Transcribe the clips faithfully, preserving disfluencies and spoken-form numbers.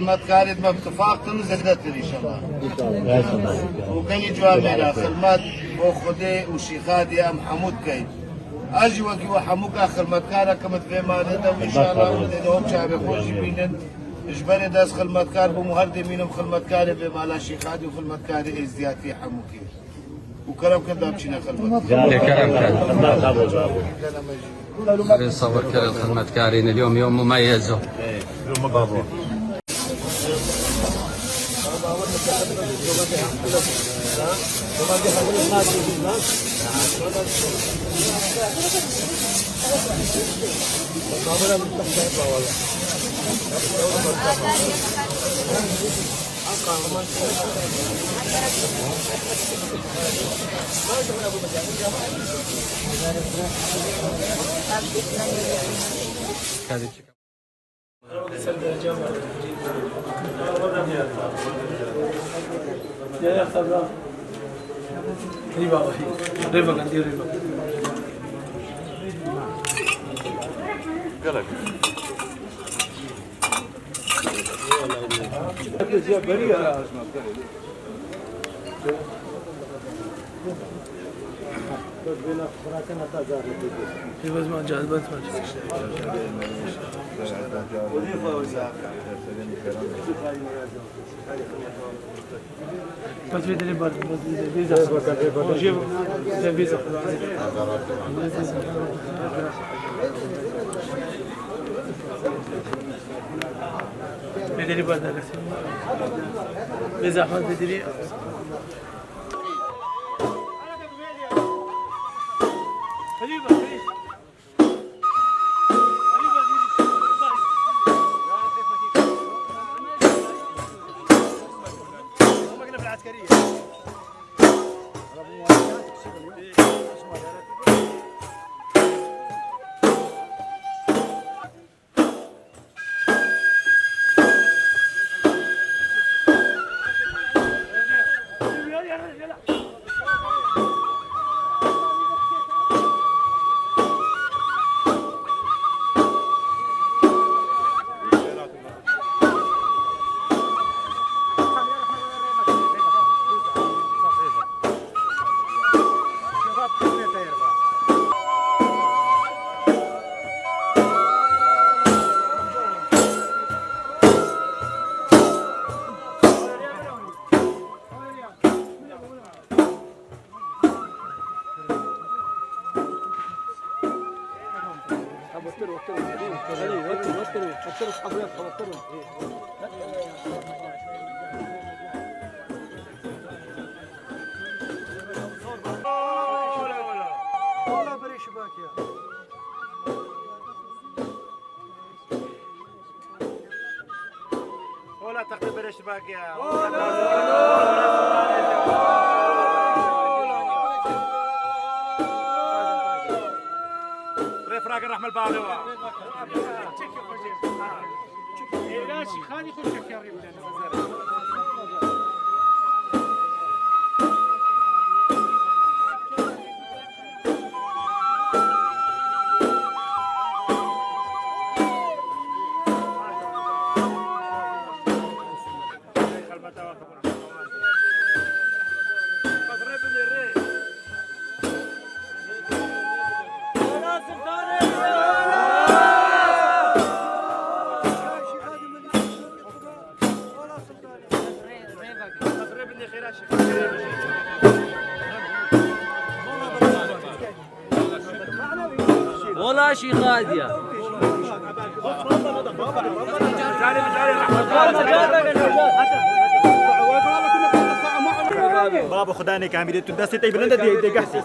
Xizmetkarê me bi tifaq din zêdetir înşallah. Û gelî ciwan mêra xizmet bo Xwedê û Şîxadê em hemû dikeyn. Ez jî wekî we hemû ka xizmetkarek im di vê malê de û înşallah em dê hom çavê xwe jî bînin. Ji berê de ez xizmetkar bûm û her dê mînim xizmetkarê vê mala Şîxadê û xizmetkarê Êzdiyatî hemû kê. وكرم كذاب شينا خلبك. Lê kerem ket. Rê sawirkerê xizmetkarîn, el yom yom mumeyez o. Bas vê derê bar, bas vê derê, vê zahmet. Vê zahmet. Vê derê bar, derê. Vê zahmet, vê derê. Ola textê berê şibak ya. Rê firakin rehmel bavê wa. Êra şîxanî xwe şekerî bide. Wala şîxadiya. Baba, Xudanê kamîlê tu destê te bilind e, dê, dê gehsî.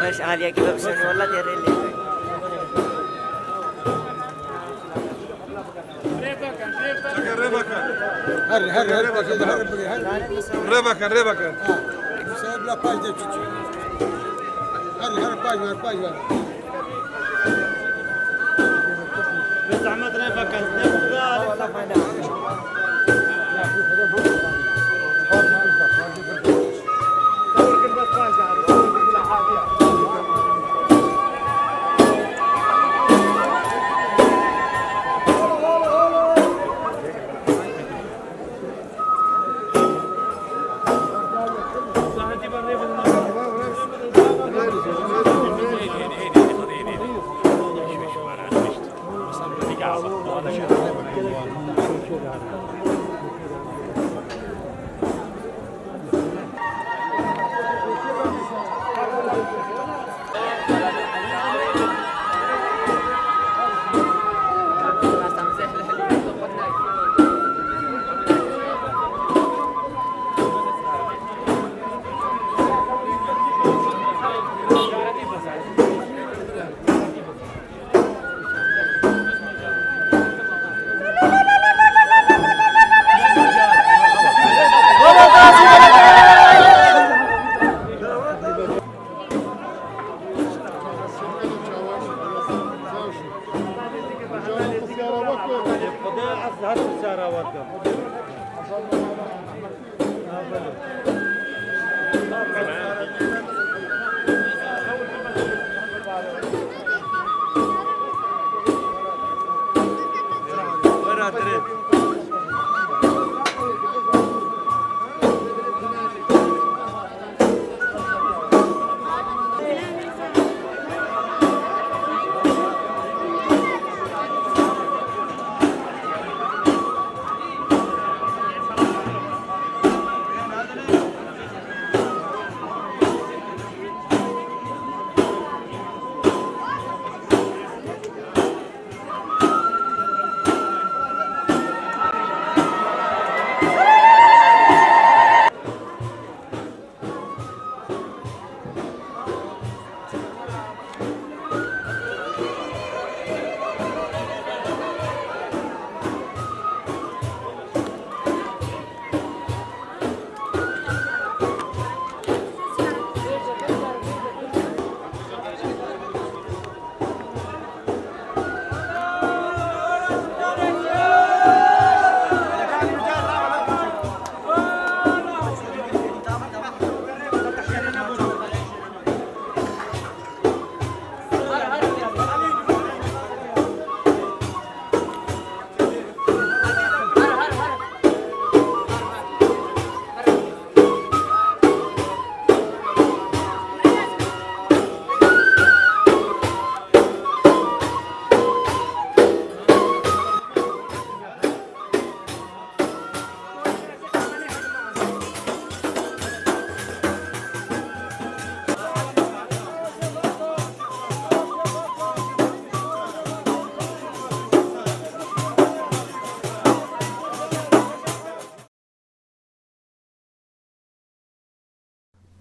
Weş aliyekî bibişonî, wela tê rê lê. Her, her, her, her, her, her. Rê vekin, rê vekin. Ha. Mesela bila paş de çiçi. Her, her, paş ver, paş ver. Bi zehmet rê vekin. Ne bu da?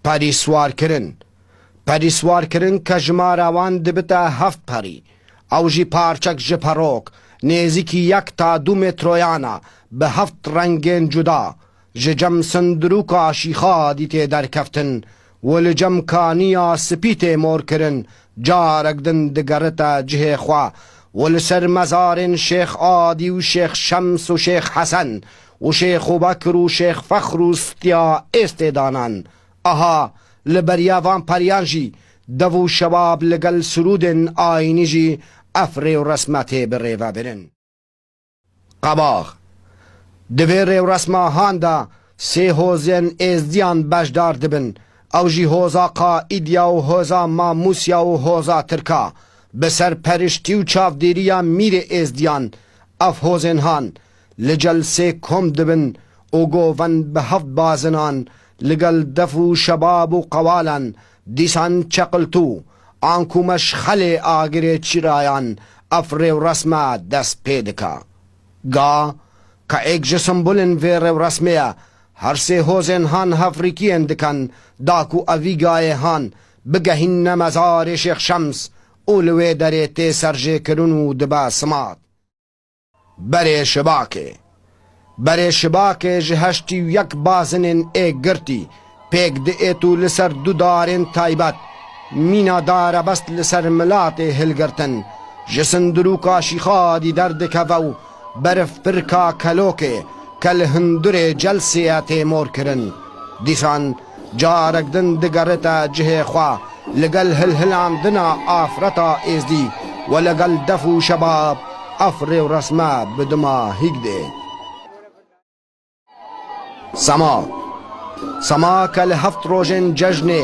Perî siwarkirin. Perî siwarkirin ke jimara wan dibite heft perî. Ew jî parçek ji perok, nêzîkî yek ta du metroyan e, bi heft rengên cuda, ji cem sindirûka şîxadî tê derkeftin û li cem kaniya spî tê morkirin, carek din digerite cihê xwe û li ser mezarên Şêx Adî û Şêx Şems û Şêx Hesen û Şêx Bekir û Şêx Fexr û Stiya Êstê danan. Aha, li beriya van periyan jî dev û şebab li gel sirûdên ayînî jî ev rê û resme tê birêvebirin. Qebax. Di vê rêwresma han de sê hozên êzdiyan beşdar dibin. Ew jî hoza Qaîdya û hoza Mamûsya û hoza Tirka. Bi serperiştî û çavdêriya mîrê êzdiyan ev hozên han li celsê kom dibin û govend bi heft bazinan li gel def û şebab û qewalan dîsan çeqiltû, anku meşxelê agirê çirayan ev rêwresme dest pê dike. Ga, ka êk ji simbolên vê rêwresmê ye, her sê hozên han hevrîkiyên dikin, da ku evî gayê han bigehînne mezarê Şêx Şems û li wê derê tê serjêkirin û dibe simat. Berê şibakê. Berê şibakê ji heştî û yek bazinên êk girtî pêk diêt û li ser du darên taybet mîna darebest li ser milatê hilgirtin, ji sindirûka Şîxadî derdikeve û berf pirka kelokê ke li hundurê celsê ye tê mor kirin. Dîsan carek din digerite cihê xwe, li gel hilhilandina afreta êzdî we li gel def û şebab ev rêwresme bi dima hîk dê. Sema. Sema ke li heft rojên cejnê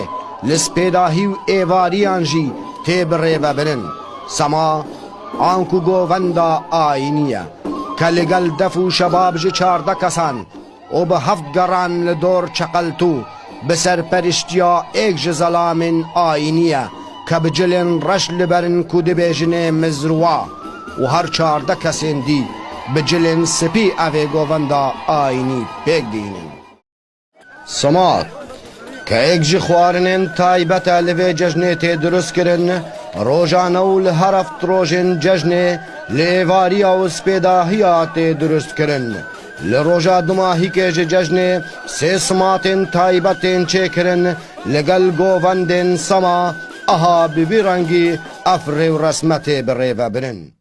li spêdahî û êvariyan jî tê birêvebirin. Sema, anku govenda ayînî ye, ke li gel def û şebab ji çardeh kesan û bi heft geran li dor çeqeltû, bi serperiştiya êk ji zelamên ayînî ye, ke bi cilên reş li ber in ku dibêjinê mizruwa û her çardeh kesên dî bi cilên spî evê govenda ayînî pêk dînin. Simat, ke êk ji xwarinên taybet e li vê cejnê tê dirust kirin, rojane û li her heft rojên cejnê li êvariya û spêdahiya tê dirust kirin. Li roja dumahîkê ji cejnê sê simatên taybet tên çêkirin, li gel govendên sema, aha bi vî rengî ev rêwresme tê birêvebirin.